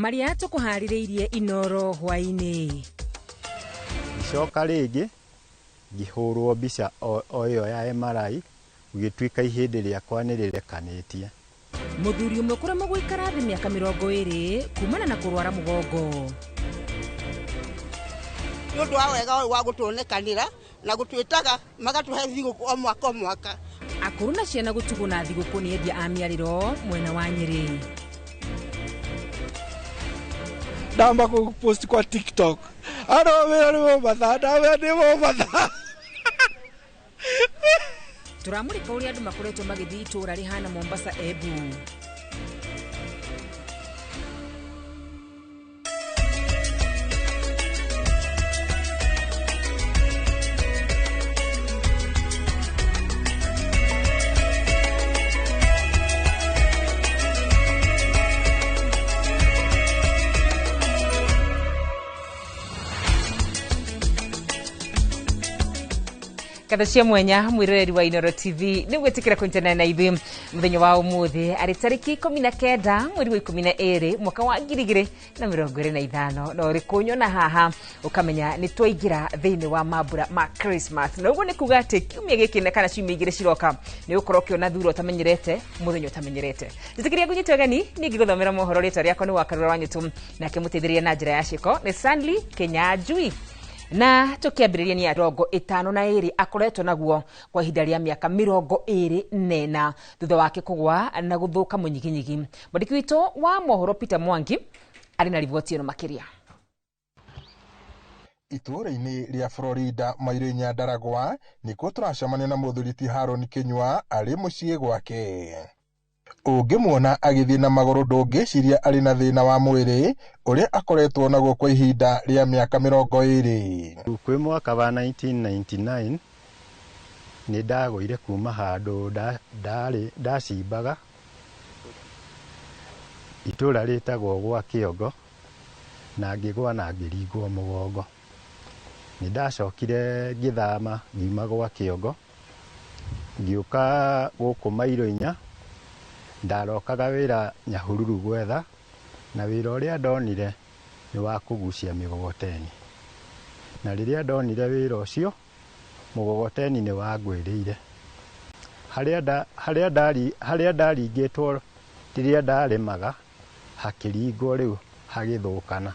Marĩa tũkũharĩrĩirie Inoro hwaĩ-inĩ. Ngĩcoka rĩngĩ ngĩhũrwo mbica o ĩyo ya MRI gũgĩtuĩka ihĩndĩ rĩakwa nĩ rĩrekanĩtie. Mũthuri ũmwe kũremwo gũikara thĩ mĩaka 20 kumana na kũrwara mũgongo. Nĩ ũndũ wa wega ũyũ wa gũtuonekanĩra na gũtwĩtaga magatũhe thigũkũ o mwaka o mwaka. Akũrũ na ciana gũtugwo na thigũkũ nĩ endia a mĩarĩro mwena wa Nyĩrĩ. Ndamba kũpost kwa TikTok andũ wĩra nĩ Mombatha, ndamera nĩ Mombatha. Tũramũrĩka ũrĩa andũ makoretwo magĩthiĩ itũũra rĩhana Mombasa Embu. Ngatho cia mwenya mwiroreri wa Inoro TV nĩ gwĩtĩkĩra kũnyitanĩra na ithuĩ mũthenya wa ũmũthĩ arĩ tarĩki 19 mweri wa 12 mwaka wa 2025, na ũrĩ kũnyona haha ũkamenya nĩ twaingĩra thĩinĩ wa mambura ma Christmas, na ũguo nĩ kuga atĩ kiumia gĩkĩ na kana ciumia igĩrĩ ciroka nĩ ũgũkorwo ũkĩona thura ũtamenyerete mũthenya ũtamenyerete. Njĩtĩkĩria ngũnyite ũgeni niĩ ngĩgũthomera mohoro, rĩtwa rĩakwa nĩ Wakarura wa Nyũtũ, nake mũteithĩrĩria na njĩra ya ciĩko nĩ Stanley Kenyanjui. Na tũkĩambĩrĩria nĩ 52 akoretwo naguo kwa ihinda rĩa mĩaka 24 thutha wake kũgwa na gũthũka mũnyiginyigi. Mwandĩki witũ wa mohoro Peter Mwangi arĩ na riboti ĩno makĩria. Itũũra-inĩ rĩa Florida Mairĩ Nyandaragwa nĩkuo tũracemania na mũthuri ti Haron Kinyua arĩ mũciĩ gwake. Ũngĩmuona agĩthiĩ na magũrũ ndũngĩciria arĩ na thĩna wa mwĩrĩ ũrĩa akoretwo naguo kwa ihinda rĩa mĩaka 20. Kwĩ mwaka wa 1999 nĩ ndagũire kuma handũ ndarĩ ndacimbaga itũũra rĩtagwo gwa Kĩongo na ngĩgwa na ngĩringwo mũgongo. Nĩ ndacokire ngĩthama ngiuma gwa Kĩongo ngĩũka gũkũ mairo inya, ndarokaga wĩra Nyahururu gwetha, na wĩra ũrĩa ndonire nĩ wa kũgucia mĩgogoteni. Na rĩrĩa ndonire wĩra ũcio mũgogoteni nĩ wangwĩrĩire. Harĩa ndaringĩtwo rĩrĩa ndarĩmaga hakĩringwo rĩu hagĩthũkana.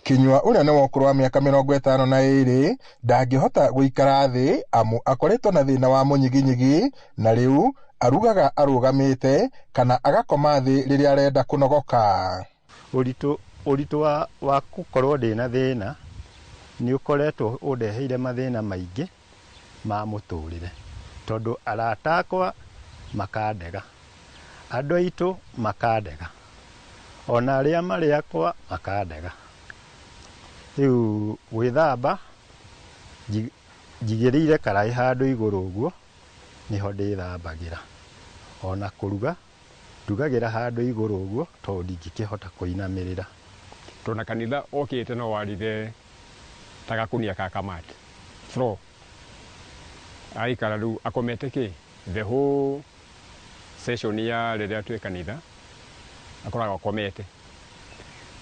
Kinyua ũrĩa nĩ wa ũkũrũ wa mĩaka 52 ndangĩhota gũikara thĩ amu akoretwo na thĩna wa mũnyiginyigi na rĩu arugaga arũgamĩte kana agakoma thĩ rĩrĩa arenda kũnogoka. Ũritũ wa gũkorwo ndĩna thĩna nĩ ũkoretwo ũndeheire mathĩna maingĩ ma mũtũrĩre tondũ arata akwa makandega, andũ aitũ makandega, ona arĩa marĩ akwa makandega. Rĩu gwĩthamba njigĩrĩire karaĩ handũ igũrũ ũguo nĩho ndĩthambagĩra, ona kũruga ndugagĩra handũ igũrũ ũguo tondũ ndingĩkĩhota kũinamĩrĩra. Tondũ kanitha okĩte no warire ta gakunia ka kamati floor aikara rĩu akomete kĩ the whole session ya rĩrĩa twĩ kanitha akoragwo akomete,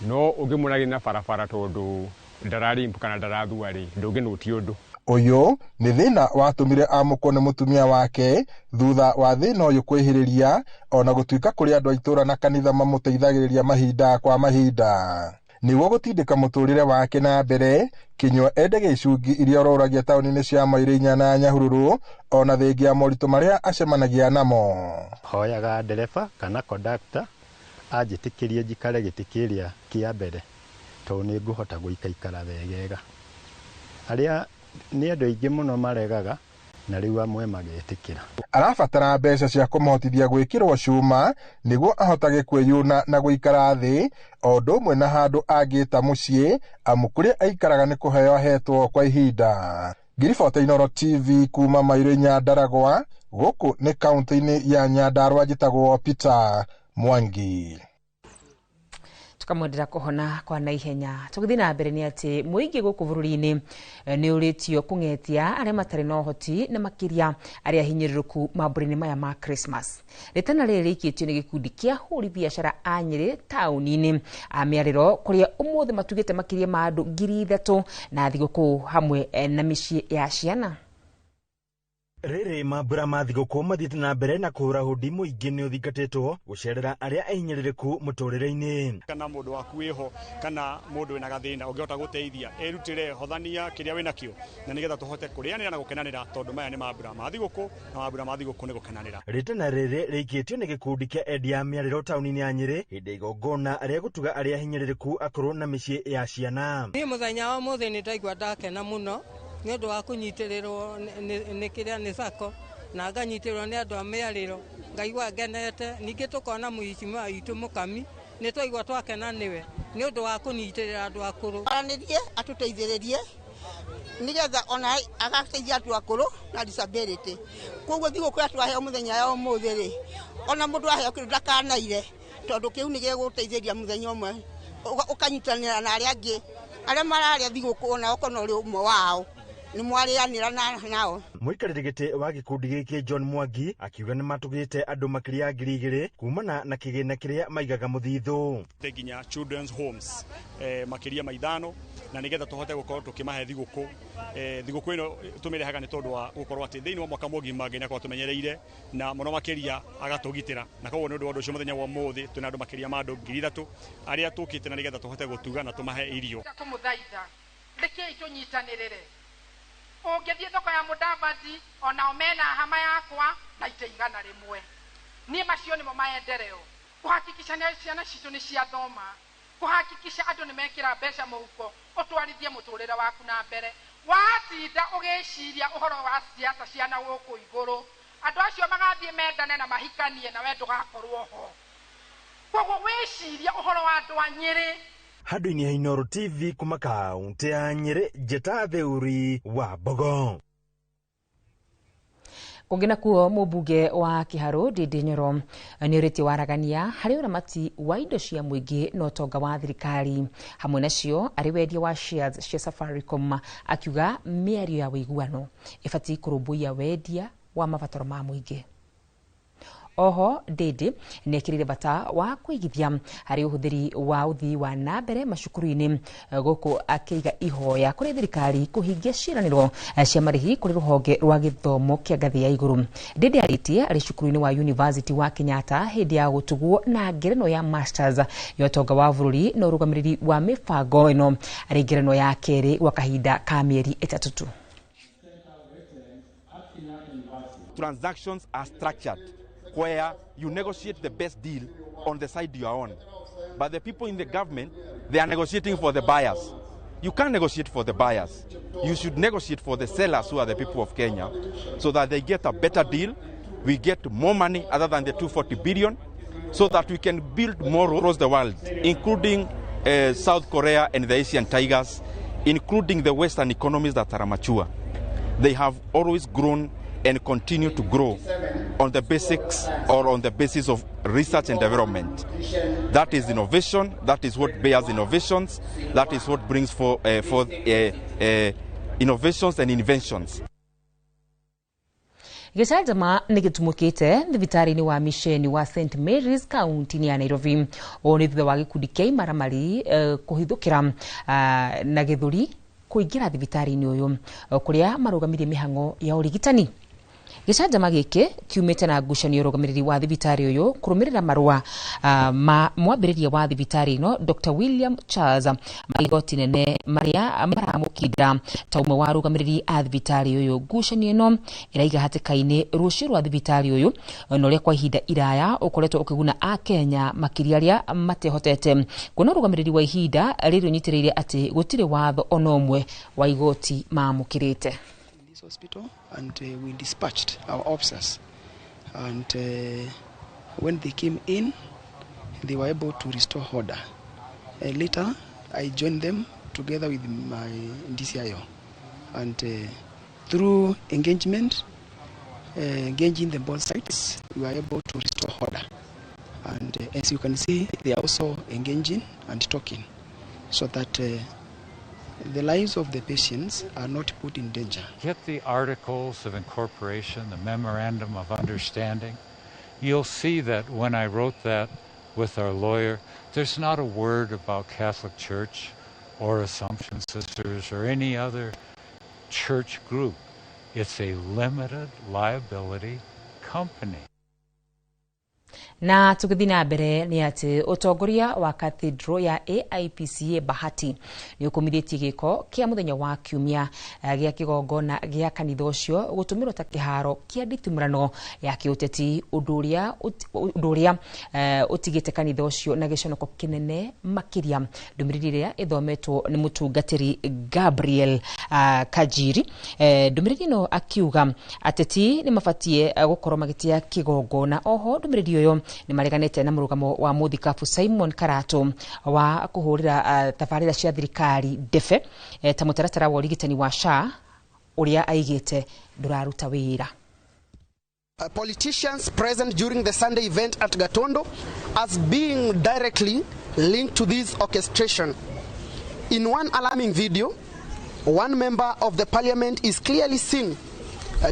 no ũngĩmũragia na barabara tondũ ndararimbu kana ndarathua rĩ ndũngĩnũti ũndũ. Ũyũ nĩ thĩna watũmire amũkwo nĩ mũtumia wake thutha wa thĩna ũyũ kwĩhĩrĩria, ona gũtuĩka kũrĩ andũ a itũũra na kanitha mamũteithagĩrĩria mahinda kwa mahinda. Nĩguo gũtindĩka mũtũrĩre wake na mbere, Kinyua endagia icungi iria ororagia taũni-inĩ cia Mairĩ inya na Nyahururu, ona thengia ya moritũ marĩa acemanagia namo. Hoyaga ndereba kana kondakta anjĩtĩkĩrie njikare gĩtĩ kĩrĩa kĩa mbere tondũ nĩ ngũhota gũikaikara wegega. Arĩa nĩ andũ aingĩ mũno maregaga na rĩu amwe magetĩkĩra. Arabatara mbeca cia kũmũhotithia gwĩkĩrwo cuma nĩguo ahotage kwĩyuna na gũikara thĩ o ũndũ ũmwe na handũ angĩta mũciĩ amu kũrĩa aikaraga nĩ kũheo ahetwo kwa ihinda. Ngiribota Inoro TV kuma Mairĩ Nyandaragwa, gũkũ nĩ kaunti-inĩ ya Nyandarua, njĩtagwo Peter Mwangi. Tukamwendera kuhona kwa naihenya. Tugithii na mbere ni ati muingi guku bururi-ini ni uritio kung'etia aria matari na uhoti na makiria aria hinyiriruku mambura-ini maya ma Christmas. Ritana riri rikitio ni gikundi kia huri biacara a Nyeri tauni-ini a Miariro kuria umuthi matugite makiria ma andu 3,000 na thiguku hamwe na micii ya ciana. Rĩrĩ mambura ma thigũkũ mathiĩte na mbere na kũhũra hũndi mũingĩ nĩ ũthingatĩtwo gũcerera arĩa ahinyĩrĩrĩku mũtũrĩre-inĩ. Kana mũndũ waku wĩho kana mũndũ wĩna gathĩna ũngĩhota gũteithia ĩrutĩre hothania kĩrĩa wĩnakĩo na nĩgetha tũhote kũrĩanĩra na gũkenanĩra tondũ maya nĩ mambura ma thigũkũ na mambura ma thigũkũ nĩ gũkenanĩra. Rĩtana rĩrĩ rĩikĩtio nĩ gĩkundi kĩa endia a Mĩarĩro taũni-inĩ ya Nyĩrĩ hĩndĩ igongona rĩa gũtuga arĩa ahinyĩrĩrĩku akũrũ na mĩciĩ ya ciana. Niĩ mũthenya wa ũmũthĩ nĩ ndaigua ndakena mũno nĩ ũndũ wa kũnyitĩrĩrwo nĩ kĩrĩa nĩ sacco na nganyitĩrĩrwo nĩ andũ a Mĩarĩro ngaigua ngenete. Ningĩ tũkona mũhicimia witũ Mũkami nĩ twaigua twakena nĩwe nĩ ũndũ wa kũnyitĩrĩra andũ akũrũ. Aranĩrie atũteithĩrĩrie nĩgetha ona agateithia andũ akũrũ na disability. Koguo thigũkũ ĩrĩa twaheo mũthenya ya ũmũthĩ rĩ, ona mũndũ aheo kĩndũ ndakanaire tondũ kĩu nĩ gĩgũteithĩria mũthenya ũmwe ũkanyitanĩra na arĩa angĩ arĩa mararĩa thigũkũ ona okorwo ũrĩ ũmwe wao nĩ mwarĩanĩra nao. Mũikarĩri gĩtĩ wa gĩkundi gĩkĩ John Mwangi akiuga nĩ matugĩte andũ makĩria ya 2,000 kumana na kĩgĩna kĩrĩa maigaga mũthithũ nginya children's homes makĩria ma 5 na nĩgetha tũhote gũkorwo tũkĩmahe thigũkũ. Thigũkũ ĩno tũmĩrehaga nĩ tondũ wa gũkorwo atĩ thĩinĩ wa mwaka mũgima Ngai nĩakorwo tũmenyereire na mũno makĩria agatũgitĩra, na koguo nĩ ũndũ wa ũndũ ũcio mũthenya wa ũmũthĩ twĩna andũ makĩria ma andũ 3,000 arĩa tũkĩte na nĩgetha tũhote gũtuga na tũmahe irio. Kũmũthaitha rekei tũnyitanĩrĩre ũngĩthiĩ thoko ya Mũdavadi onao mena hama yakwa na ite 100. Niĩ macio nĩmo maendeleo kuhakikisha nĩ ciana citũ nĩ ciathoma, kuhakikisha andũ nĩ mekĩra mbeca mũhuko ũtwarithie mũtũrĩre waku na mbere. Watinda ũgĩciria ũhoro wa siasa cia na gũkũ igũrũ andũ acio magathiĩ mendane na mahikanie na we ndũgakorwo ho. Koguo wĩcirie ũhoro wa andũ a Nyĩrĩ. Handũ-inĩ ha Inooro TV kuma kaũntĩ ya Nyĩrĩ, Njĩta Theuri wa Mbogo. Kũngĩ nakuo mũmbunge wa Kĩharũ Ndindi Nyoro nĩ ũrĩtie waragania harĩ ũramati wa indo cia mũingĩ na ũtonga wa thirikari hamwe nacio arĩ wendia wa shares cia Safaricom, akiuga mĩario ya ũiguano ĩbatiĩ kũrũmbũiya wendia wa mabataro ma mũingĩ. Oho Ndindi nĩ ekĩrĩire bata wa kũigithia harĩ ũhũthĩri wa ũthii wa na mbere macukuru-inĩ gũkũ akĩiga ihoya kũrĩ thirikari kũhingia ciĩranĩro cia marĩhi kũrĩ rũhonge rwa gĩthomo kĩa ngathĩ ya igũrũ. Ndindi arĩtie arĩ cukuru-inĩ wa University wa Kenyatta hĩndĩ ya gũtugwo na ngerenwa ya Masters ya ũtonga wa bũrũri na ũrũgamĩrĩri wa mĩbango ĩno arĩ ngerenwa ya kerĩ gwa kahinda ka mĩeri 3 tu. Transactions are structured where you negotiate the best deal on the side you are on. But the people in the government, they are negotiating for the buyers. You can't negotiate for the buyers. You should negotiate for the sellers, who are the people of Kenya, so that they get a better deal. We get more money other than the 240 billion, so that we can build more across the world, including South Korea and the Asian Tigers, including the Western economies that are mature. They have always grown and continue to grow on the basics or on the basis of research and development. That is innovation. That is what bears innovations. That is what brings forth innovations and inventions. Gĩcanjama nĩ gĩtumũkĩte thibitarĩ-inĩ wa misheni wa St Mary's kaunti-inĩ ya Nairobi. Ũũ nĩ thutha wa gĩkundi kĩa imaramari kũhithũkĩra na gĩthũri kũingĩra thibitarĩ-inĩ ũyũ kũrĩa marũgamirie mĩhang'o ya ũrigitani. Gĩcanjama gĩkĩ kiumĩte na ngucanio ũrũgamĩrĩri wa thibitarĩ ũyũ kũrũmĩrĩra marũa ma mwambĩrĩria wa thibitarĩ ĩno Dr William Charles ma igoti nene marĩa maramũkinda ta ũmwe wa arũgamĩrĩri a thibitarĩ ũyũ. Ngucanio ĩno ĩraiga hatĩka-inĩ rũciũ rwa thibitarĩ ũyũ na ũrĩa kwa ihinda iraya ũkoretwo ũkĩguna Akenya makĩria arĩa matehotete. Kuona ũrũgamĩrĩri wa ihinda rĩrĩ ũnyitĩrĩire atĩ gũtirĩ watho ona ũmwe wa igoti maamũkĩrĩte. Hospital, and we dispatched our officers, and when they came in they were able to restore order. Later I joined them together with my DCIO, and through engagement, engaging the both sides, we were able to restore order. And as you can see, they are also engaging and talking so that the lives of the patients are not put in danger. Get the articles of incorporation, the memorandum of understanding. You'll see that when I wrote that with our lawyer, there's not a word about Catholic Church or Assumption Sisters or any other church group. It's a limited liability company. Na tũgĩthiĩ na mbere nĩ atĩ ũtongoria wa cathedral ya AIPCA Bahati nĩ ũkũmithĩtie gĩko kĩa mũthenya wa kiumia gĩa kĩgongona gĩa kanitha ũcio gũtũmĩrwo ta kĩharo kĩa nditimũrano ya kĩũteti, ũndũ ũrĩa ũtigĩte kanitha ũcio na gĩconoko kĩnene makĩria. Ndũmĩrĩri ĩrĩa ĩthometwo nĩ mũtungatĩri Gabriel Kajiri, ndũmĩrĩri ĩno akiuga ateti nĩ mabatiĩ gũkorwo magĩtĩa kĩgongona. Oho ndũmĩrĩri ũyũ nĩ mareganĩte na mũrũgamo wa mũthikabu Simon Karatu wa kũhũrĩra tabarĩra cia thirikari ndebe ta mũtaratara wa ũrigitani wa SHA ũrĩa aigĩte ndũraruta wĩra. Politicians present during the Sunday event at Gatondo as being directly linked to this orchestration. In one alarming video, one member of the parliament is clearly seen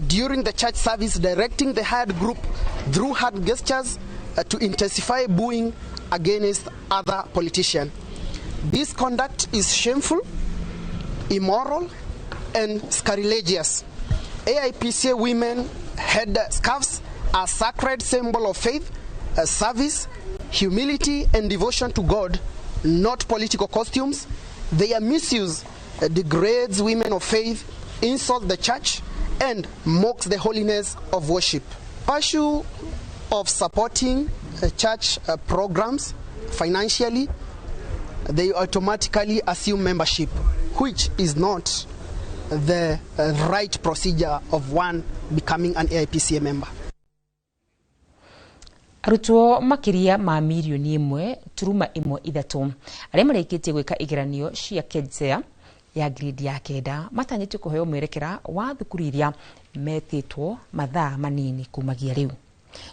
during the church service directing the hired group through hard gestures to intensify booing against other politicians. This conduct is shameful, immoral, and sacrilegious. AIPCA women head scarves are sacred symbol of faith, service, humility, and devotion to God, not political costumes. Their misuse degrades women of faith, insults the church, and mocks the holiness of worship. Issue of supporting church programs financially, they automatically assume membership, which is not the right procedure of one becoming an AIPCA member. Arutwo makiria ma mirioni 1.13 arĩa marĩkĩtie gwĩka igeranio cia KJSEA ya grade ya 9 matanyĩtwo kũheo mwerekera wa thukuru iria metĩtwo mathaa manini kumagia rĩu.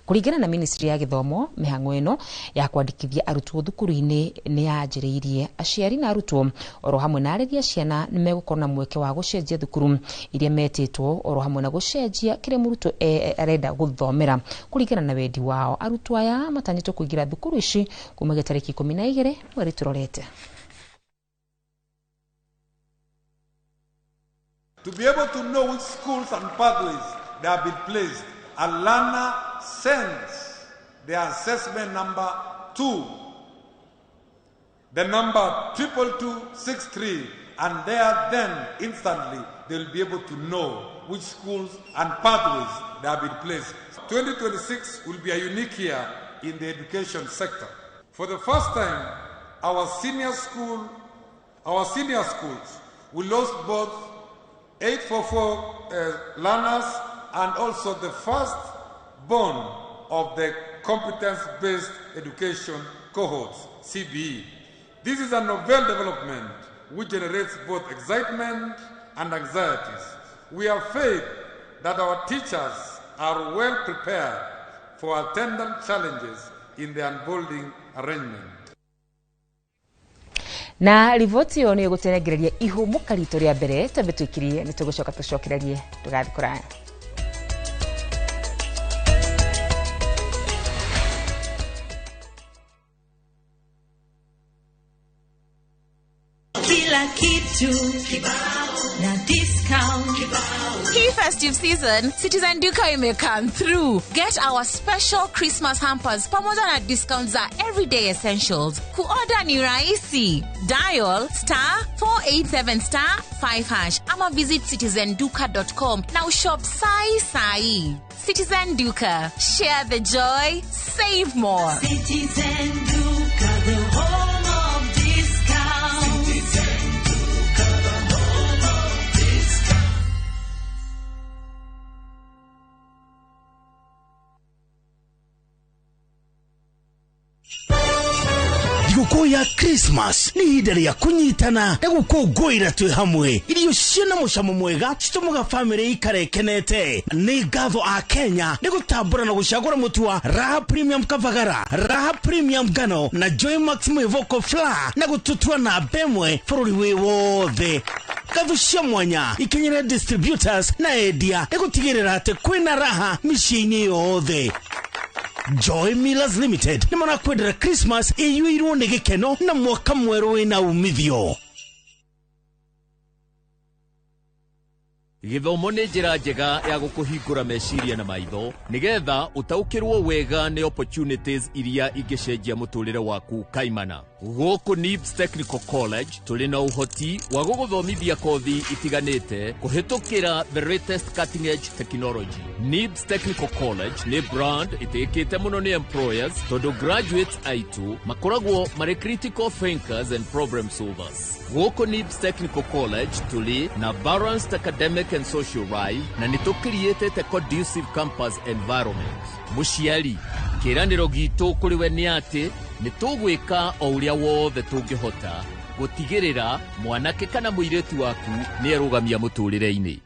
Kũringana na ministry ya gĩthomo, mĩhang'o ĩno ya kwandĩkithia arutwo thukuru-inĩ nĩ yanjĩrĩirie. Aciari na arutwo oro hamwe na areri a ciana nĩ megũkorwo na mweke wa gũcenjia thukuru iria metĩtwo oro hamwe na gũcenjia kĩrĩa mũrutwo arenda gũthomera kũringana na wendi wao. Arutwo aya matanyĩtwo kũingĩra thukuru ici kumagia tarĩki 12 mweri tũrorete. To be able to know which schools and pathways they have been placed, a learner sends the assessment number to the number 22263, and there then instantly they will be able to know which schools and pathways they have been placed. 2026 will be a unique year in the education sector. For the first time, our senior schools will host both 844 learners and also the first born of the competence-based education cohorts, CBE. This is a novel development which generates both excitement and anxieties. We have faith that our teachers are well prepared for attendant challenges in the unfolding arrangement. Na riboti ĩyo nĩ ĩgũtũnengereria ihũmũka ritũ rĩa mbere twambe twĩkirie nĩ tũgũcoka tũcokererie tũgathiĩ kũraya. Kila kitu na discount. Hii festive season, Citizen Duka ime come through. Get our special Christmas hampers pamoja na discounts za everyday essentials. Kuorder ni rahisi. Dial *487*5# ama visit citizenduka.com na ushop sai sai. Citizen Duka, share the joy, save more. Citizen Duka, the home of discount. Citizen Duka, the home of discount. Thigũkũ Thigũkũ ya Christmas nĩ ihinda rĩa kũnyitana na gũkũngũĩra twĩ hamwe. Irio ciĩna mũcamo mwega citũmaga bamĩrĩ ikare ĩkenete. Nĩ ngatho a Kenya nĩ gũtambũra na gũcagũra mũtu wa Raha Premium Kavagara, Raha Premium Ngano na Joy Max Mwĩvoko Flour na gũtũtua namba ĩmwe bũrũri wĩ wothe. Ngatho cia mwanya ikinyĩre distributors na endia nĩ gũtigĩrĩra atĩ kwĩna raha mĩciĩ-inĩ yothe. Joy Millers Limited nĩ marakwendera Christmas ĩiyũirwo nĩ gĩkeno na mwaka mwerũ wĩna umithio. Gĩthomo nĩ njĩra njega ya gũkũhingũra meciria na maitho nĩgetha ũtaũkĩrwo wega nĩ opportunities iria ingĩcenjia mũtũrĩre waku kaimana. Gũkũ NIBS Technical College tũrĩ na ũhoti wa gũgũthomithia kothi itiganĩte kũhĩtũkĩra the latest cutting edge technology. NIBS Technical College nĩ brand ĩtĩkĩte mũno nĩ employers tondũ graduates aitũ makoragwo marĩ critical thinkers and problem solvers. Gũkũ NIBS Technical College tũrĩ na balanced academic and social life na nĩ tũkiriĩtĩte conducive campus environment. Mũciari, kĩĩranĩro gitũ kũrĩ we nĩ atĩ nĩ tũgwĩka o ũrĩa wothe tũngĩhota gũtigĩrĩra mwanake kana mũirĩtu waku nĩ erũgamia mũtũrĩre-inĩ.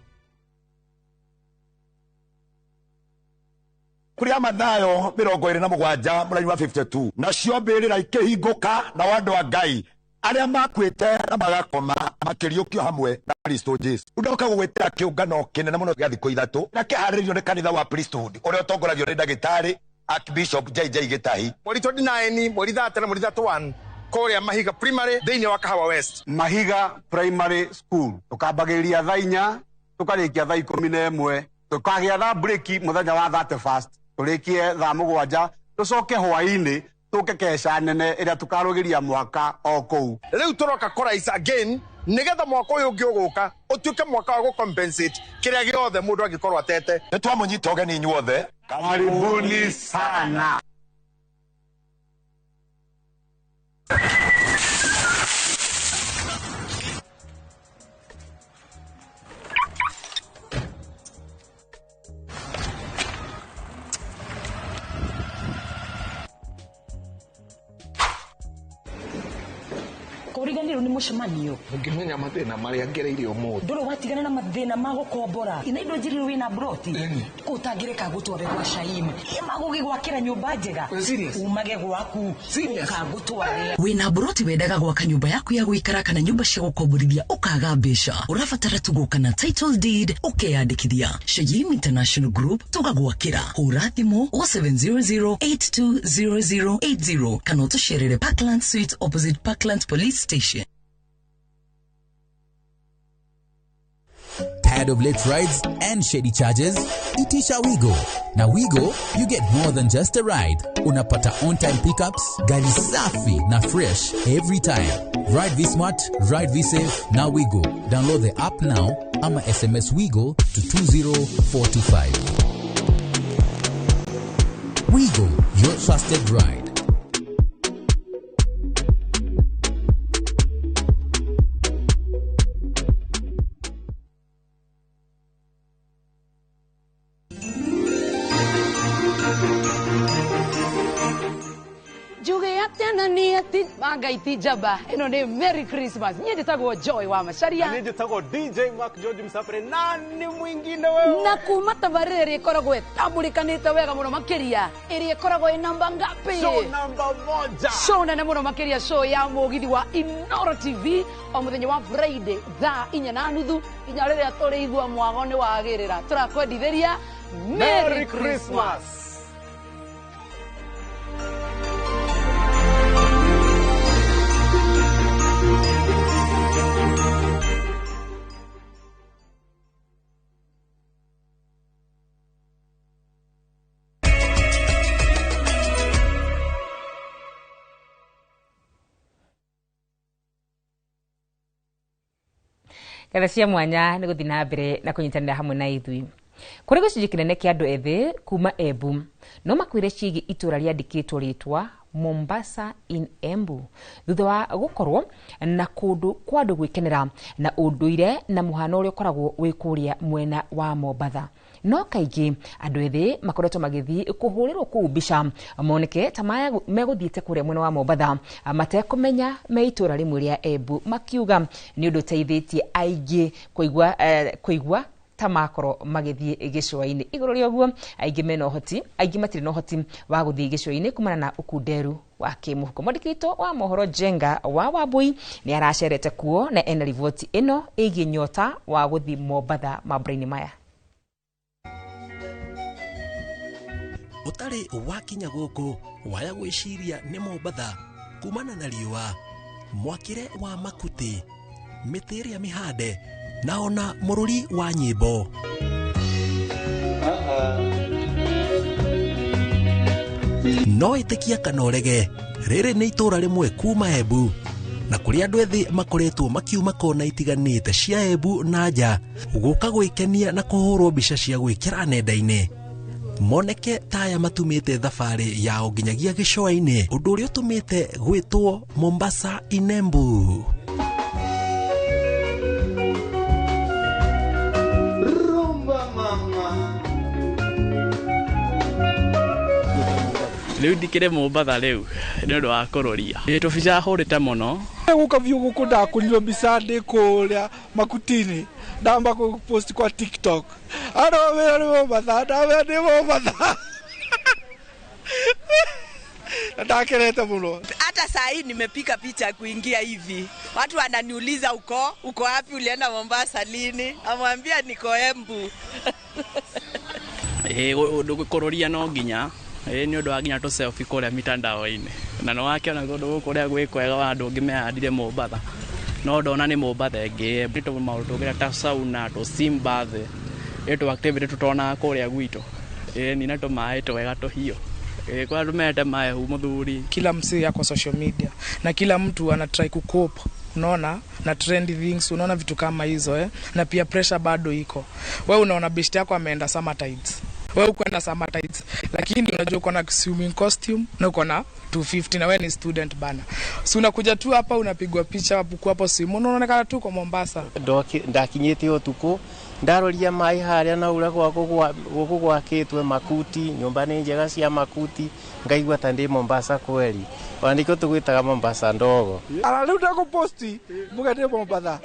Kũrĩa Mathayo 27 mũraini wa 52, nacio mbĩrĩra ikĩhingũka nao andũ a Ngai arĩa makuĩte na magakoma makĩriũkio hamwe na Kristo Jesu. Ndoka gũgwĩtĩra kĩũngano kĩnene mũno gĩa thikũ 3 na kĩharĩrĩirio nĩ kanitha wa Priesthood ũrĩa ũtongoragio nĩ ndagĩtarĩ Archbishop JJ Gĩtahi. Mweri 29, mweri 30 na mweri 31 kũrĩa Mahiga Primary thĩinĩ wa Kahawa West. Mahiga Primary School tũkambagĩrĩria thaa 4 tũkarĩkia thaa 11, tũkagĩa thaa break mũthenya wa 31 tũrĩkie thaa 7, tũcoke hwaĩ-inĩ tũke keca nene ĩrĩa tũkarũgĩria mwaka o kũu. Rĩu tũroka kũraisa again nĩgetha mwaka ũyũ ũngĩ ũgũka ũtuĩke mwaka wa gũcompensate kĩrĩa gĩothe mũndũ angĩkorwo atete. Nĩ twamũnyita ũgeni inyuothe. Karibuni sana. Kũriganĩrwo nĩ mũcemanio. Ũngĩmenya mathĩna marĩa ngereire ũmũthĩ. Ndũrĩ watigana na mathĩna ma gũkombora. Ina indo njirĩrwo wĩna broti. Kũ ũtangĩreka gũtware gwa Shaim. Magũgĩgwakĩra nyũmba njega. Umage gwaku. Ũkagũtware. Wĩna broti wendaga gwaka nyũmba yaku ya gũikara kana nyũmba cia gũkomborithia ũkaga mbeca. Ũrabatara tu gũka na title deed ũkeyandĩkithia. Shaim International Group tũgagwakĩra. Hũra thimũ 0700820080 kana ũtũcerere Parkland Suite opposite Parkland Police Station. Tired of late rides and shady charges? Itisha Wigo. Na Wigo, you get more than just a ride. Unapata on-time pickups, gari safi na fresh every time. Ride V Smart, ride V Safe, na Wigo. Download the app now ama SMS Wigo to 20425. Wigo, your trusted ride. Mangaiti jaba ino ni Merry Christmas. Niĩ njĩtagwo Joy wa Macharia. Niĩ njĩtagwo DJ Mark George Msapere na nĩ mwingine wewe. Na kuma tabarĩra ĩrĩa ĩkoragwo ĩtambũrĩkanĩte wega mũno makĩria ĩrĩa ĩkoragwo ĩ namba ngapi? Show namba 1. Show nene mũno makĩria, show ya mũgithi wa Inoro TV o mũthenya wa Friday thaa 4:30 nginya rĩrĩa tũrĩigua mwago nĩ wagĩrĩra. Tũrakwendithĩria Merry Christmas. Ngatho cia mwanya nĩ gũthiĩ na mbere na kũnyitanĩra hamwe na ithuĩ. Kũrĩ gĩcunjĩ kĩnene kĩa andũ ethĩ kuma Embu no makwĩre ciĩgiĩ itũra rĩandĩkĩtwo rĩtwa Mombasa in Embu thutha wa gukorwo na kundu kwa andu gwikenera na unduire na muhano uria ukoragwo wi kuria mwena wa Mombatha. No kaingĩ andũ ethĩ makoretwo magĩthiĩ kũhũrĩrwo kũu mbica moneke ta megũthiĩte kũrĩa mwena wa Mombatha matekũmenya me itũra rĩmwe rĩa Embu, makiuga nĩ ũndũ ũteithĩtie aingĩ kũigua ta makorwo magĩthiĩ gĩcũa-inĩ. Igũrũ rĩa ũguo aingĩ mena ũhoti, aingĩ matirĩ na ũhoti wa gũthiĩ gĩcũa-inĩ kumana na ũkunderu wa kĩmũhuko. Mwandĩki witũ wa mohoro Njenga wa Wambui nĩ aracerete kuo na ena riboti ĩno ĩgiĩ nyota wa gũthiĩ Mombatha mambura-inĩ maya. Ũtarĩ wakinya gũkũ waya gwĩciria nĩ Mombatha kumana na riũa, mwakĩre wa makuti, mĩtĩ ĩrĩa mĩhande na ona mũrũri wa nyĩmbo. No ĩtĩkia kana ũrege, rĩrĩ nĩ itũra rĩmwe kuma Embu na kũrĩa andũ ethĩ makoretwo makiuma kona itiganĩte cia Embu na nja gũka gwĩkenia na kũhũrwo mbica cia gwĩkĩra nenda-inĩ moneke taya matumĩte thabarĩ yao nginyagia gĩcũa-inĩ, ũndũ ũrĩa ũtũmĩte gwĩtwo Mombasa in Embu. Rĩu ndikĩrĩ Mombatha rĩu nĩ ũndũ wa kũrũria ĩ tũbica hũrĩte mũno. Gũka biũ gũkũ ndakũrirwo mbica ndĩ kũrĩa makutini, ndamba kũpost kwa TikTok andũ mera nĩ Mombatha, ndamera nĩ Mombatha na ndakenete mũno. Hata saa hii nimepiga picha kuingia hivi, watu wananiuliza uko wapi, ulienda Mombasa lini? Amwambia niko Embu. Kũrũria no nginya nĩ ũndũ wa nginya tũ selfie kũrĩa mitandao-inĩ na nĩ wakĩona kũndũ gũkũ ũrĩa gwĩ kwega wa andũ ũngĩ mehandire Mombatha no ndona nĩ Mombatha ĩngĩ nĩ tũ maũndũ tũngĩra ta sauna tũ steam bath ĩ tũ activity tũtonaga kũrĩa gwitũ ĩ na tũmaĩ twega tũhiũ kwa andũ mendete maĩ hu mũthuri. Kila msee yako social media na kila mtu ana try ku cope, unaona, na trendy things, unaona vitu kama hizo na pia pressure bado iko. Wewe unaona best yako ameenda summer tides, wewe uko na summer tides, lakini unajua uko na swimming costume na uko na 250 na wewe ni student bana. Si unakuja tu hapa unapigwa picha hapo hapo simu unaonekana tu kwa Mombasa. Ndakinyite utuku ndaroria mai haria na ura gwaku gwakitwe makuti, nyumba ni njega cia makuti, ngaigua ta ndi Mombasa kweli. Ona nikio tugwitaga Mombasa ndogo. Ara riu ndakuposti muga ndi Mombatha.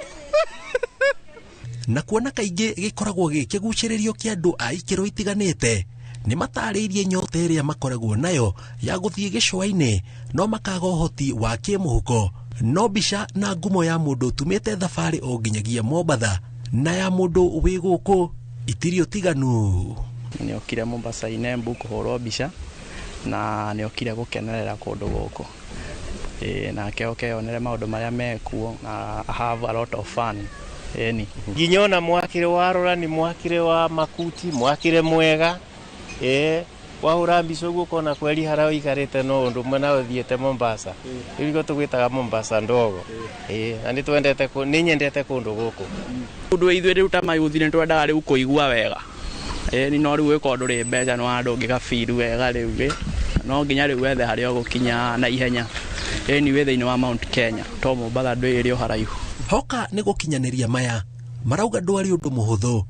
Na kuona kaingĩ gĩkoragwo gĩ kĩgucĩrĩrio kĩa andũ a ikĩro itiganĩte nĩ matarĩirie nyota ĩrĩa makoragwo nayo ya gũthiĩ gĩcũa-inĩ no makaga ũhoti wa kĩmũhuko. No mbica na ngumo ya mũndũ ũtumĩte thabarĩ o nginyagia Mombatha na ya mũndũ wĩ gũkũ itirĩ ũtiganu. Nĩokire Mombasa in Embu kũhũrwo mbica na nĩokire gũkenerera kũndũ gũkũ nake oke onere maũndũ marĩa mekuo na have a lot of fun. Eni nginya ona mwakire warora ni mwakire wa makuti, mwakire mwega wahura mbica ũguo ũkona kweri harĩa ũikarĩte no ũndũ ũmwe na ũthiĩte Mombasa. Rĩu nĩguo tũgwĩtaga Mombasa ndogo. Na nĩtwendete nĩ nyendete kũndũ gũkũ. Ũndũ ithuĩ rĩu ta mayuthi nĩ twendaga rĩu kũigua wega no rĩu wĩkorwo ndũrĩ mbeca no handũ ũngĩgabiru wega rĩu no nginya rĩu wethe harĩa ũgũkinya na ihenya. Wĩ thĩinĩ wa Mount Kenya to Mombatha ndwĩ ĩrĩ o haraihu. Hoka nĩ gũkinyanĩria maya marauga ndwari ũndũ mũhũthũ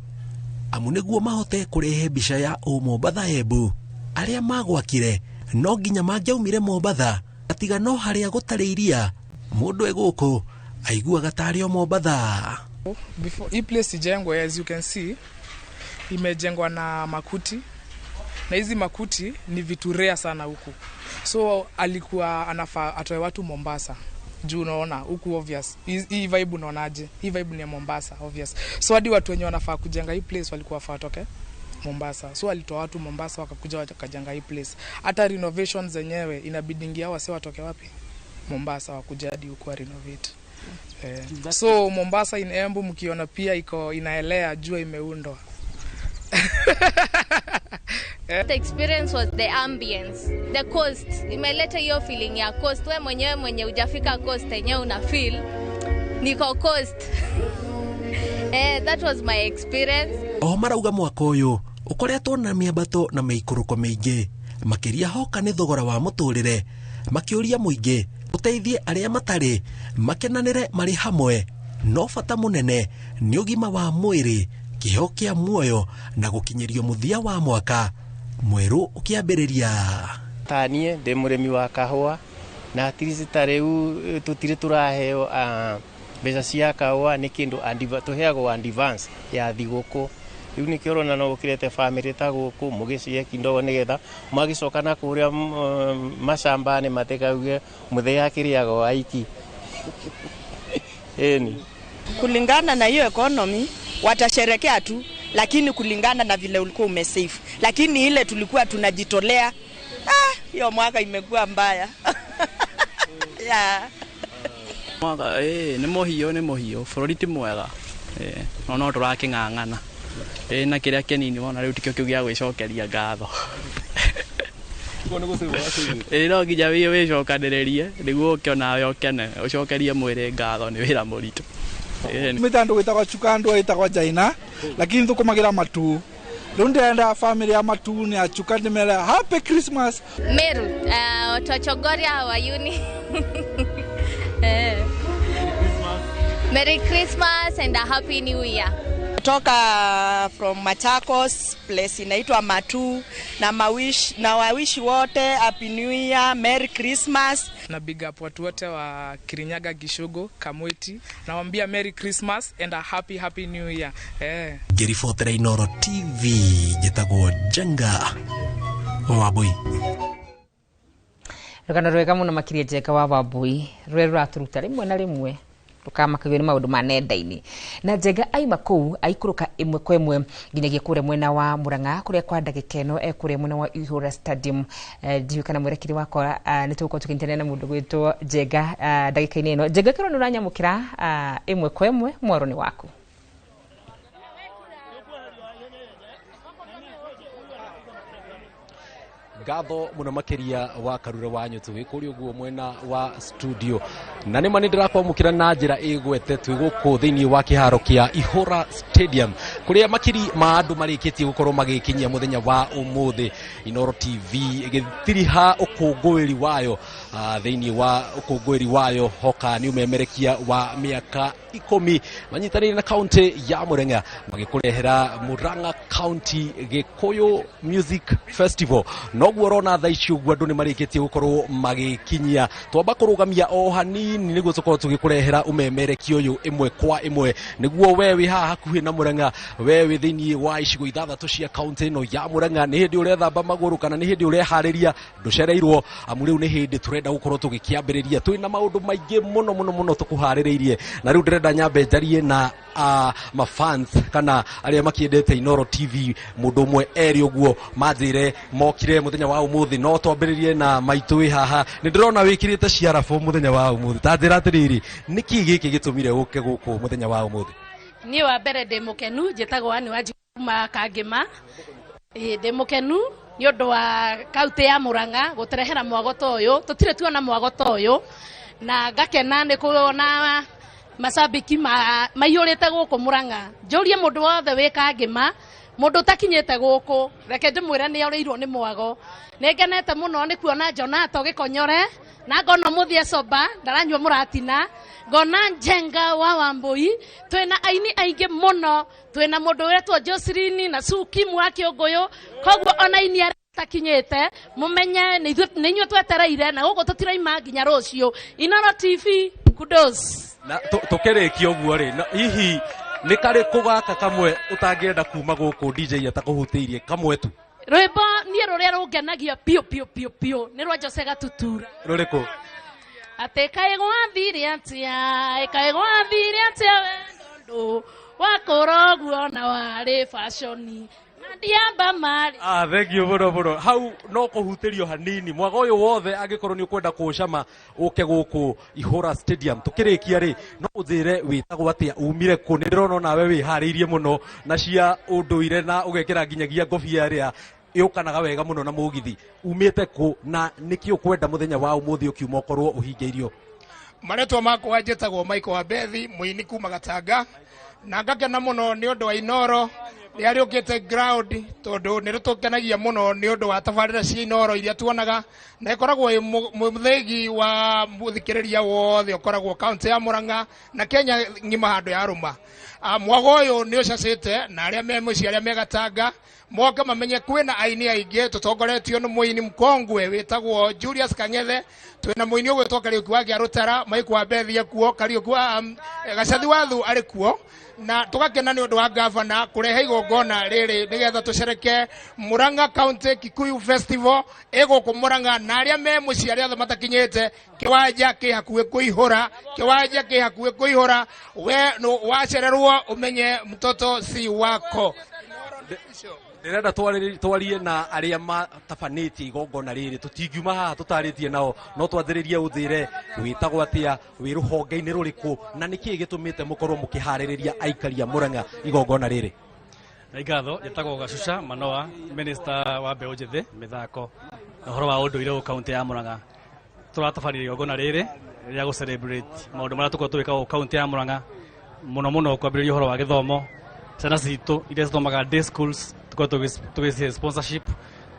amu nĩguo mahote kũrehe mbica ya ũ Mombatha Embu arĩa magwakire no nginya mangĩaumire Mombatha atiga no harĩa gũtarĩ iria mũndũ e gũkũ aiguaga tarĩ o Mombatha. Before hii place ijengwe, as you can see, imejengwa na makuti na hizi makuti ni vitu rare sana huku, so alikuwa anafaa atoe watu Mombasa juu unaona huku obvious hii vibe, unaonaje hii vibe ni ya Mombasa obvious. So hadi watu wenye wanafaa kujenga hii place walikuwa wafaa watoke Mombasa, so walitoa watu Mombasa wakakuja wakajenga hii place. Hata renovations zenyewe inabidi hao wase watoke wapi? Mombasa wakuja hadi huku wa renovate. So Mombasa in Embu mkiona pia iko inaelea, jua imeundwa. The experience was the ambience, the coast. Imeleta hiyo feeling ya coast. Wewe mwenyewe mwenye hujafika coast yenyewe una feel niko coast. That was my experience. O marauga mwaka ũyũ ũkoretwo na mĩambato na mĩikũrũko mĩingĩ makĩria hoka nĩ thogora wa mũtũrĩre Makĩũria mũingĩ ũteithie arĩa matarĩ makenanĩre marĩ hamwe, no bata mũnene nĩ ũgima wa mwĩrĩ, kĩheo kĩa muoyo na gũkinyĩrio mũthia wa mwaka mwerũ ũkĩambĩrĩria. Tanie ndĩ mũrĩmi wa kahũa na atirici ta rĩu tũtirĩ tũraheo mbeca cia kahũa nĩ kĩndũ tũheagwo advance ya thigũkũ. Rĩu nĩkĩo ũrona no ũkĩrete bamĩrĩ ta gũkũ mũgĩcihe kidogo nĩgetha magĩcoka na kũrĩa macamba-inĩ matikauge mũthee akĩrĩaga aiki. Ĩni. Kulingana na hiyo economy watasherekea tu, lakini kulingana na vile ulikuwa umesave. Lakini ile tulikuwa tunajitolea, hiyo mwaka imekuwa mbaya. Yeah. Mwaka nĩ mũhiũ bũrũri ti mwega. No tũrakĩng'ang'ana. Na kĩrĩa kĩnini wona rĩu tikĩo kĩu gĩa gwĩcokeria ngatho. No nginya wĩcokanĩrĩrie nĩguo ũke onawe ũkene, ũcokerie mwĩrĩ ngatho nĩ wĩra mũritũ. Mĩta andũ gwĩtagwo Chuka, andũ ĩtagwo Jaina, lakini thũkũmagĩra Matuu. Rĩu ndĩrenda family ya Matuu nĩ Achuka ndĩmere happy Christmas. Meru, Twachogoria Wayuni. Merry Christmas and a happy new year. Toka from Machakos, place inaitwa Matuu, na mawish na wawishi wote happy new year, merry Christmas. Na big up watu wote wa Kirinyaga, Gishugo, Kamweti. Nawaambia merry Christmas and a happy happy new year. Ngĩribotera Inooro TV njĩtagwo Njenga Wambui. Rũgano rwega mũno makĩria Njenga wa Wambui rũrĩa rũratũruta rĩmwe na rĩmwe rũkamakagio nĩ maũndũ ma nenda-inĩ. Na Njenga aima kũu aikũrũka ĩmwe kwa ĩmwe nginyagia kũrĩa mwena wa Murang'a kũrĩa kwa ndagĩka ĩno ekũrĩa mwena wa Ihũra Stadium. Ndiũĩ kana mwerekeri wakwa nĩ tũgũkorwo tũkĩnyitanĩra na mũndũ gwĩtwo Njenga ndagĩka-inĩ ĩno. Njenga kĩrwo nĩ ũranyamũkĩra ĩmwe kwa ĩmwe, mwaro nĩ waku. Ngatho muno makiria wa Karure wa Nyutu wi kuri uguo mwena wa studio na nĩ ma nĩ ndĩrakwamũkĩra na njĩra ĩgwete twĩ gũkũ thĩinĩ wa kĩharo kĩa Ihũra Stadium kũrĩa makiri ma andũ marĩkĩtie gũkorwo magĩkinyia mũthenya wa ũmũthĩ. Inooro TV ĩgĩtiriha ũkũngũĩri wayo thĩinĩ wa ũkũngũĩri wayo hoka nĩ ũmemerekia wa mĩaka 10 manyitanĩire na kaunti ya Murang'a magĩkũrehera Murang'a County Gĩkũyũ Music Festival. Noguo ũrona thaa ici ũguo andũ nĩ marĩkĩtie gũkorwo magĩkinyia. Twamba kũrũgamia o hanini nĩguo tũkorwo tũgĩkũrehera ũmemerekia ũyũ ĩmwe kwa ĩmwe nĩguo we wĩ haha hakuhĩ na Murang'a, we wĩ thĩinĩ wa icigo 6 cia kaunti ĩno ya Murang'a, nĩ hĩndĩ ũrethamba magũrũ kana nĩ hĩndĩ ũreharĩria, ndũcereirwo amu rĩu nĩ hĩndĩ tũrenda gũkorwo tũgĩkĩambĩrĩria. Twĩna maũndũ maingĩ mũno mũno mũno tũkũharĩrĩirie na rĩu ndĩrenda nyambe njarie na mafans kana arĩa makĩendete Inooro TV mũndũ ũmwe erĩ ũguo manjĩre mokire mũthenya wa ũmũthĩ. No twambĩrĩrie na maitũ wĩ haha, nĩ ndĩrona wĩkĩrĩte ciarabũ mũthenya wa ũmũthĩ, ta njĩra atĩrĩrĩ, nĩkĩ gĩkĩ gĩtũmire ũke gũkũ mũthenya wa ũmũthĩ? Niĩ wa mbere ndĩ mũkenu, njĩtagwo Anne Wanjiku kuma Kangĩma. Ndĩ mũkenu nĩ ũndũ wa kaunti ya Murang'a gũtũrehera mwago ta ũyũ, tũtirĩ tuona mwago ta ũyũ, na ngakena nĩ kuona macambĩki maiyũrĩte gũkũ Murang'a. Njũrie mũndũ wothe wĩ Kangĩma, mũndũ ũtakinyĩte gũkũ, reke ndĩmwĩre nĩ orĩirwo nĩ mwago. Nĩ ngenete mũno nĩ kuona Jonato Gĩkonyore, na ngona mũthie soba ndaranyua mũratina, ngona Njenga wa Wambui, twĩna aini aingĩ mũno, twĩna mũndũ wĩtwo Jocelyn na Suki wa Kĩũngũyũ, koguo ona aini arĩa takinyĩte mũmenye nĩ inyuĩ twetereire, na gũkũ tũtiraima nginya rũciũ. Inooro TV, kudos. Na tũkĩrĩkia ũguo rĩ, hihi nĩ karĩkũ gaka kamwe ũtangĩenda kuma gũkũ DJ atakũhutĩirie kamwe tu? Rwĩmbo niĩ rũrĩa rũngenagia piũ piũ piũ piũ nĩ rwa Jose Gatutura. Rũrĩkũ? Atĩ kaĩ gwathire atĩa, kaĩ gwathire atĩa wendo wakũra ũguo na warĩ fashion ndiamba mari. Thank you mũno mũno. Hau no kũhutĩrio hanini mwaga ũyũ wothe angĩkorwo nĩ ũkwenda kũũcama ũke gũkũ Ihũra Stadium. Tũkĩrĩkia rĩ, no ũnjĩre wĩtagwo atĩa, umire kũ? Nĩ ndĩrona onawe wĩharĩirie mũno na cia ũndũire na ũgekĩra nginyagia ngobia ĩrĩa ĩũkanaga wega mũno na mũgithi. Umĩte kũ na nĩkĩ ũkwenda mũthenya wa ũmũthĩ ũkiuma ũkorwo ũhingĩirio? Marĩtwa makwa njĩtagwo Michael Wabethi, mũini kuma Gatanga, na ngakena mũno nĩ ũndũ wa Inooro Nĩ arĩũkĩte ground tondũ nĩ rĩtũkenagia mũno nĩ ũndũ wa tabarĩra cia Inooro iria tuonaga, na ĩkoragwo ĩ mũthĩgi wa mũthikĩrĩria wothe ũkoragwo kaunti ya Murang'a na Kenya ng'ima handũ ya rũma. Mwago ũyũ nĩ ũcacĩte na arĩa me mũciĩ, arĩa me Gatanga moke mamenye kwĩna aini aingĩ tũtongoretio nĩ mũini mkongwe wĩtagwo Julius Kang'ethe, twĩna mũini ũgwĩtwo Kariũki wa Kĩarũtara, Mike wa Bethia kuo, Kariũki wa Gacathi Wathu arĩ kuo, na tũgakena nĩ ũndũ wa gavana kũrehe igongona rĩrĩ nĩgetha tũcereke Murang'a County Kikuyu Festival ĩgũkũ Murang'a, na arĩa me mũciĩ arĩa othe matakinyĩte kĩwanja kĩ hakuhĩ kũihũra, kĩwanja kĩ hakuhĩ kũihũra. We wacererwo ũmenye mtoto si wako. Ndĩrenda twarie na arĩa matabanĩtie igongona rĩrĩ, tũtingiuma haha tũtarĩtie nao, no twanjĩrĩrie ũthĩre wĩtagwo atĩa, wĩ rũhonge-inĩ rũrĩkũ, na nĩkĩĩ gĩtũmĩte mũkorwo mũkĩharĩrĩria aikari a Murang'a igongona rĩrĩ? Nĩ ngatho, njĩtagwo Gacuca Manoa, minister wa mbeũ njĩthĩ, mĩthako na ũhoro wa ũndũire gũkũ kaunti ya Murang'a. Tũratabania igongona rĩrĩ rĩa gũ celebrate maũndũ marĩa tũkoragwo tũgĩka gũkũ kaunti ya Murang'a, mũno mũno kwambĩrĩria ũhoro wa gĩthomo, ciana citũ iria cithomaga day schools tũkoragwo tũgĩcihe sponsorship,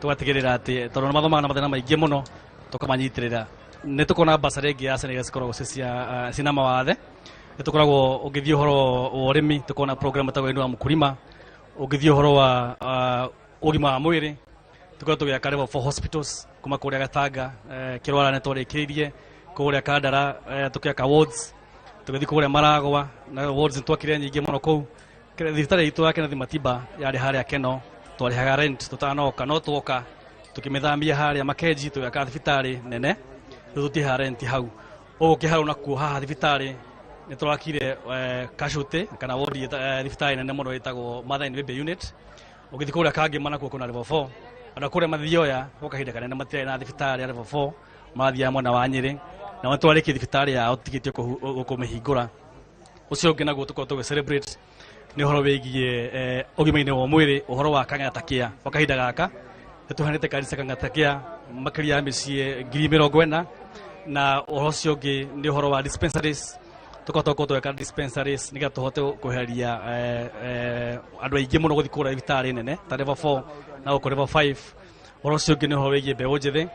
tũgatigĩrĩra atĩ tondũ nĩ mathomaga na mathĩna maingĩ mũno tũkamanyitĩrĩra. Nĩ tũkoragwo na bursary ĩngĩ ya ciana iria cikoragwo ciina mawathe. Nĩ tũkoragwo ũngĩthiĩ ũhoro wa ũrĩmi tũkoragwo na program ĩtagwo Inua Mkulima, ũngĩthiĩ ũhoro wa ũgima wa mwĩrĩ tũkoragwo tũgĩaka level 4 hospitals kuma kũrĩa Gatanga, Kĩrwara nĩ twarĩkĩrĩirie, kũrĩa Kandara tũkĩaka wards, tũgĩthiĩ kũrĩa Maragwa na wards nĩ twakire nyingĩ mũno kũu. Thibitarĩ itũ ya Kenneth Matiba yarĩ harĩa Keno, twarĩhaga rent tũtanoka, no tuoka tũkĩmĩthamia harĩa Makenji tũgĩaka thibitarĩ nene, rĩu tũtirĩhaga rent hau. Ũguo kĩharo nakuo haha thibitarĩ nĩ tũrakire casualty kana ward thibitarĩ nene mũno ĩtagwo Mother and Baby Unit. Ũgĩthiĩ kũrĩa Kangĩma nakuo kwĩna level 4, ona kũrĩa Mathioya gwa kahinda kanene matirarĩ na thibitarĩ ya level 4, marathiaga mwena wa Nyĩrĩ, na nĩ twarĩkia thibitarĩ yao tũtigĩtie kũmĩhingũra. Ũcio ũngĩ naguo tũkoragwo tũgĩ celebrate nĩ ũhoro wĩgiĩ ũgima-inĩ wa mwĩrĩ, ũhoro wa Kang'ata Care. Gwa kahinda gaka nĩ tũheanĩte kadi cia Kang'ata Care makĩria ya mĩciĩ 40,000, na ũhoro ũcio ũngĩ nĩ ũhoro wa dispensaries. Tũkoragwo tũgĩka dispensaries nĩgetha tũhote kweheria andũ aingĩ mũno gũthiĩ kũgũra thibitarĩ nene ta level 4 na gũkũ level 5. Ũhoro ũcio ũngĩ nĩ ũhoro wĩgiĩ mbeũ njĩthĩ.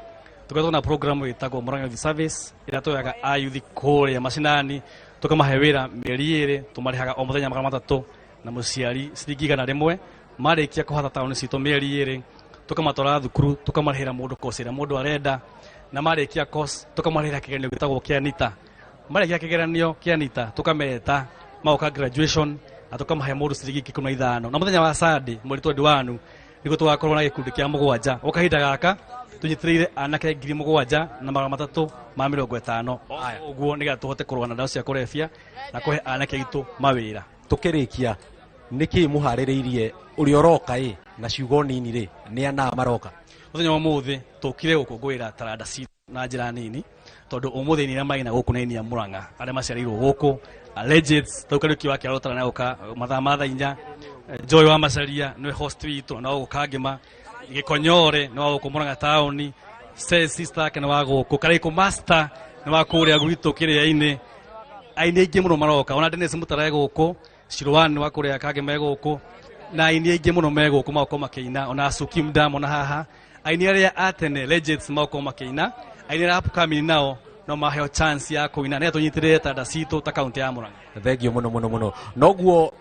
Tũkoretwo na program ĩtagwo Murang'a Youth Service ĩrĩa tuoyaga ayuthi kũrĩa macinani tũkamahe wĩra mĩeri ĩrĩ, tũmarĩhaga o mũthenya 300 na mũciari ciringi 100. Marĩkia kũhatha taũni citũ mĩeri ĩrĩ, tũkamatwara thukuru, tũkamarĩhĩra mũndũ course ĩrĩa mũndũ arenda, na marĩkia course tũkamarĩhĩra kĩgeranio gĩtagwo kĩa NITA. Marĩkia kĩgeranio kĩa NITA tũkameta magoka graduation na tũkamahe mũndũ ciringi 15,000. Na mũthenya wa Sunday mweri 21 nĩguo tũgakorwo na gĩkundi kĩa 7. Gwa kahinda gaka tũnyitĩrĩire anake 7,350. Ũguo nĩgetha tũhote kũrũa na ndawa cia kũrebia na kũhe anake aitũ mawĩra. Tũkĩrĩkia, nĩkĩĩ mũharĩrĩirie ũrĩa ũroka ĩ na ciugo nini rĩ, nĩ ana maroka? Mũthenya wa ũmũthĩ tũkire gũkũngũĩra taranda citũ na njĩra nini, tondũ ũmũthĩ nĩ arĩa maina gũkũ nĩ a Murang'a, arĩa maciarĩirwo gũkũ, legends, tau Kariũki wa Kĩarũtara nĩ agũka mathaa ma thaa 4, Joy wa Macaria nĩwe host witũ na gũka Ngĩma, Gĩkonyore nĩ wa gũkũ Murang'a taũni, sister yake nĩ wa gũkũ, Karaikũ Master nĩ wa kũrĩa gwitũ kĩrĩa-inĩ. Aini aingĩ mũno maroka, ona Dennis Mutara e gũkũ, Shirwan wa kũrĩa Kangĩma e gũkũ, na aini aingĩ mũno me gũkũ magokorwo makĩina, ona Suki Mdamo na haha aini arĩa a tene legends magokorwo makĩina, aini arĩa upcoming nao no maheo chance ya kũina, nĩgetha tũnyitĩrĩre taranda citũ ta kaunti ya Murang'a. Thengiũ mũno mũno mũno. Noguo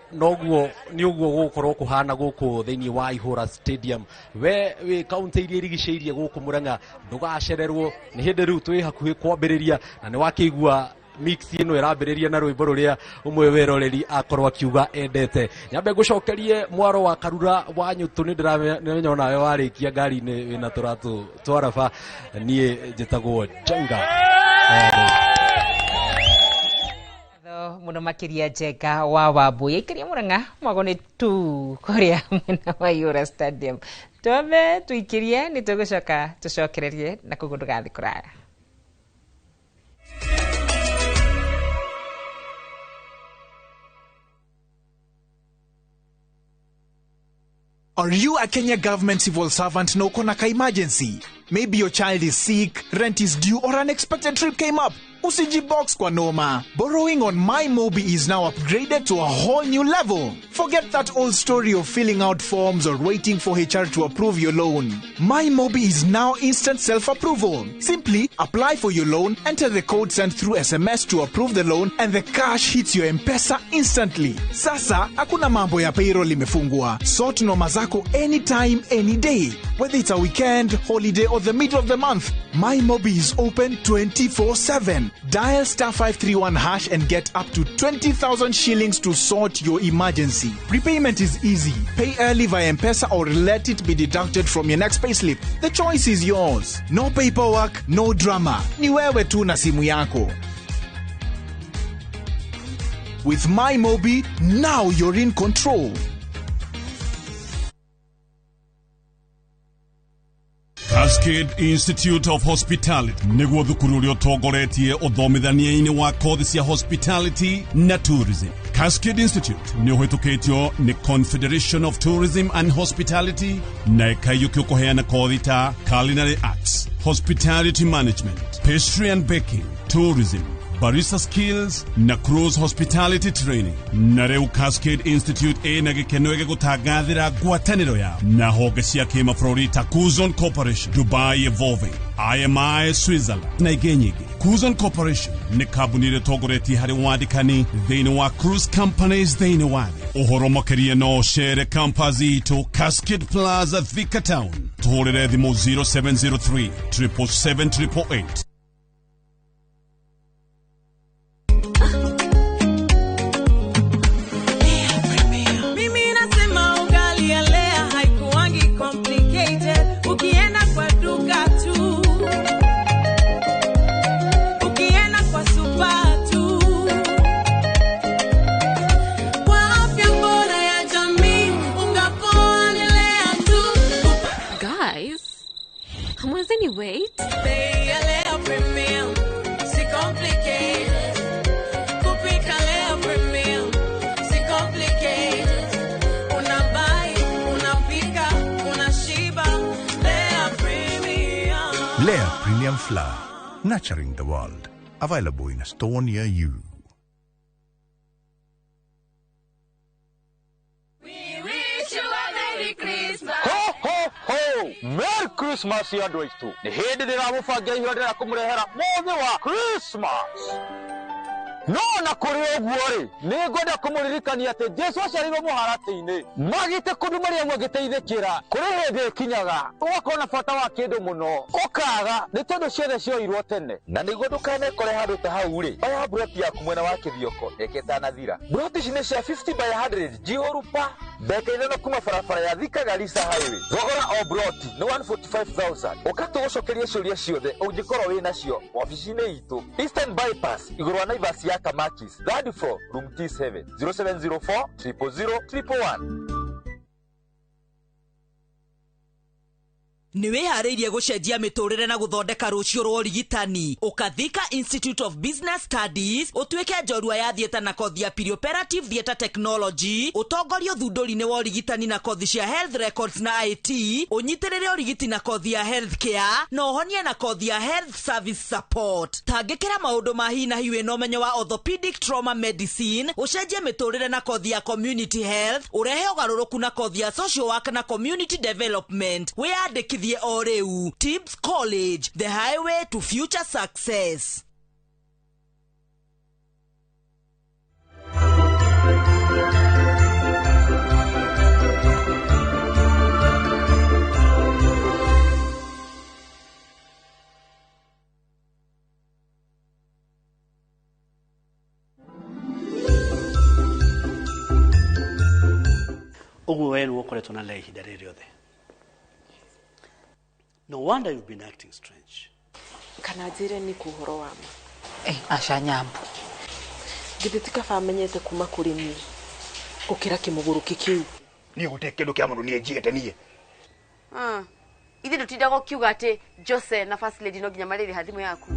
nĩ ũguo gũgũkorwo kũhana gũkũ thĩinĩ wa Ihũra Stadium. We wĩ kaunti iria irigicĩirie gũkũ Murang'a, ndũgacererwo, nĩ hĩndĩ rĩu twĩ hakuhĩ kwambĩrĩria, na nĩ wakĩigua mix ĩno ĩrambĩrĩria na rwĩmbo rũrĩa ũmwe weroreri akorwo akiuga endete. Nyambe ngũcokerie mwaro wa Karura wa Nyũtũ, nĩ ndĩramenya onawe warĩkia ngari-inĩ wĩna tũratũ twaraba. Niĩ njĩtagwo Njenga. Mũno makĩria Njenga wa Wambui aikaria Murang'a mwago nĩ tu kũrĩa mwena wa Ihũra Stadium. Twambe tũikĩrie, nĩ tũgũcoka tũcokererie na koguo ndũgathiĩ kũraya. Are you a Kenya government civil servant na uko na ka emergency? Maybe your child is sick, rent is due, or an unexpected trip came up. Usijibox kwa noma. Borrowing on MyMobi is now upgraded to a whole new level. Forget that old story of filling out forms or waiting for HR to approve your loan. MyMobi is now instant self-approval. Simply apply for your loan, enter the code sent through SMS to approve the loan, and the cash hits your M-Pesa instantly. Sasa, hakuna mambo ya payroll imefungwa. Sort noma zako anytime, any day. Whether it's a weekend, holiday, or the middle of the month, MyMobi is open 24/7. Dial *531# and get up to 20,000 shillings to sort your emergency. Repayment is easy. Pay early via M-Pesa or let it be deducted from your next payslip. The choice is yours. No paperwork, no drama. Ni wewe tu na simu yako. With MyMobi, now you're in control. Cascade Institute of Hospitality niguo thukuru uria utongoretie uthomithania-ini wa kothi cia hospitality na tourism. Cascade Institute ni uhitukitio ni Confederation of Tourism and Hospitality na ikaiyukio kuheana kothi ta culinary arts, hospitality management, pastry and baking, tourism, barista skills na cruise hospitality training. Na rĩu Cascade Institute ĩna gĩkeno gĩgũtangathĩra ngwatanĩro yao na honge cia kĩmabũrũri ta Kuzon Corporation, Dubai Evolving, IMI Switzerland na ingĩ nyingĩ. Kuzon Corporation nĩ kambuni ĩrĩa ĩtongoretie harĩ wandĩkani thĩinĩ wa cruise companies thĩinĩ wa thĩ. Ũhoro makĩria no ũcere campus itũ Cascade Plaza, Thika Town. Tũhũrĩre thimũ 0703 777 888. Wait. Lea Premium Flour, nurturing the world. Available in a store near you. We wish you a Merry Christmas. Ho, ho, ho! Merry Christmas ya andũ aitũ. Nĩ hĩndĩ ndĩramũbangira iheo ndĩrenda kũmũrehera mũthĩ wa Christmas. No na kũrĩ ũguo rĩ, nĩ ngwenda kũmũririkania atĩ Jesu aciarirwo mũharatĩ-inĩ. Magĩte kũndũ Mariamu agĩteithĩkĩra. Kũrĩ hĩndĩ ĩkinyaga ũgakorwo na bata wa kĩndũ mũno, ũkaga nĩ tondũ ciothe cioirwo tene. Na nĩguo ndũkanekore handũ ta hau rĩ, oya mburoti yaku mwena wa Kĩthioko reke ĩtanathira. Mburoti ici nĩ cia 50 by 100 njihũru pa ndagĩka 5 kuma barabara ya Thika Garissa Highway. Thogora o mburoti nĩ 145,000. Ũka tũgũcokerie ciũria ciothe ũngĩkorwo wĩ nacio wabici-inĩ itũ Eastern Bypass igũrũ wa Naivas ya Kamakis, third floor, room T7, 0704 000 111. Nĩ wĩharĩirie gũcenjia mĩtũrĩre na gũthondeka rũciũ rwa ũrigitani. Ũkathika Institute of Business Studies ũtuĩke njorua ya theatre na kothi ya perioperative theatre technology, ũtongorie ũthundũri-inĩ wa ũrigitani na kothi cia health records na IT, ũnyitĩrĩre ũrigiti na kothi ya health care na ũhonie na kothi ya health service support. Tangĩkĩra maũndũ ma hi na hi wĩna ũmenyo wa orthopedic trauma medicine, ũcenjie mĩtũrĩre na kothi ya community health, ũrehe ũgarũrũku na kothi ya social work na community development. Wĩyandĩkithie o rĩu. Tibbs College, the highway to future success. Ũguo we nĩwe ũkoretwo na Lea ihinda rĩrĩ rĩothe. No wonder you've been acting strange. Kana njĩre nĩ kũhoro wa ma. Aca Nyambu. Githĩ ti kaba amenyete kuma kũrĩ niĩ gũkĩra kĩmũgũrũki kĩu. Niĩ gũtirĩ kĩndũ kĩa mũndũ niĩ njigĩte niĩ. Ithuĩ ndũtindaga ũkiuga atĩ Jose na First Lady no nginya marĩrĩha thimũ yaku.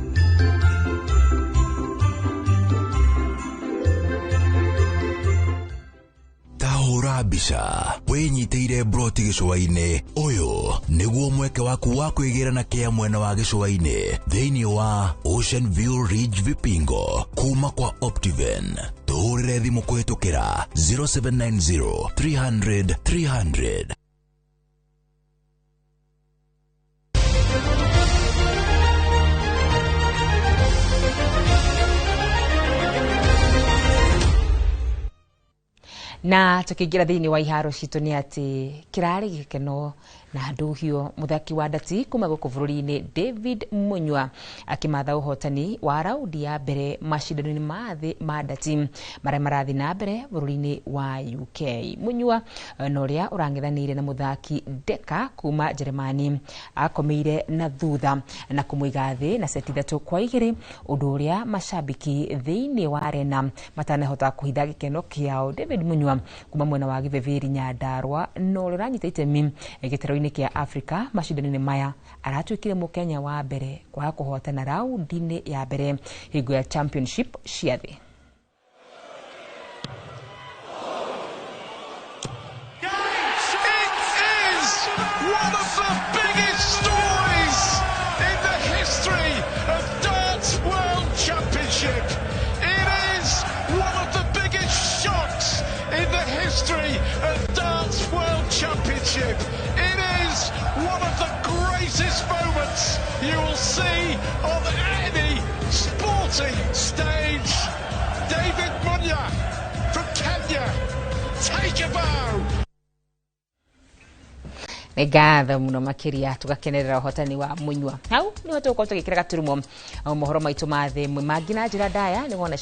Ta hũra Kũhũra mbica wĩnyitĩire broti gĩcũa-inĩ. Ũyũ nĩguo mweke waku wa kwĩgĩra na kĩa mwena wa gĩcũa-inĩ thĩinĩ wa Ocean View Ridge Vipingo kuma kwa Optiven. Tũhũrĩre thimũ kũhĩtũkĩra 0790 300 300. Na tukiingira thiini wa iharo citũ nĩ atĩ kĩrarĩ gĩkeno na ndũhio mũthaki wa ndati kuma gũkũ bũrũri-inĩ David Munyua akĩmatha ũhotani wa raundi ya mbere macindano-inĩ ma thĩ ma ndati marĩa marathiĩ na mbere bũrũri-inĩ wa UK. Munyua na ũrĩa ũrang'ethanĩire na mũthaki Deka kuma Jeremani akomeire na thutha na kũmũiga thĩ na seti 3-2, ũndũ ũrĩa macambiki thĩinĩ wa arena matanahota kũhitha gĩkeno kĩao. David Munyua kuma mwena wa Gĩthĩthĩri Nyandarua na ũrĩa ũranyita itemi gĩtaro-inĩ kĩa Afrika macindano-inĩ maya aratuĩkire mũkenya wa mbere kwaga kũhotana raundi-inĩ ya mbere hingo ya championship cia thĩ. It is one of the biggest stories in the history of Darts World Championship. It is one of the biggest shocks in the history of Darts World Championship. It is one of the greatest moments you will see on any sporting stage. David Munya from Kenya, take a bow. Nĩ ngatho mũno makĩria tũgakenerera ũhotani wa Munyua. Hau nĩho tũgũkorwo tũgĩkĩra gaturumo mohoro maitũ ma thĩ mangĩ na njĩra ndaya nĩ wona.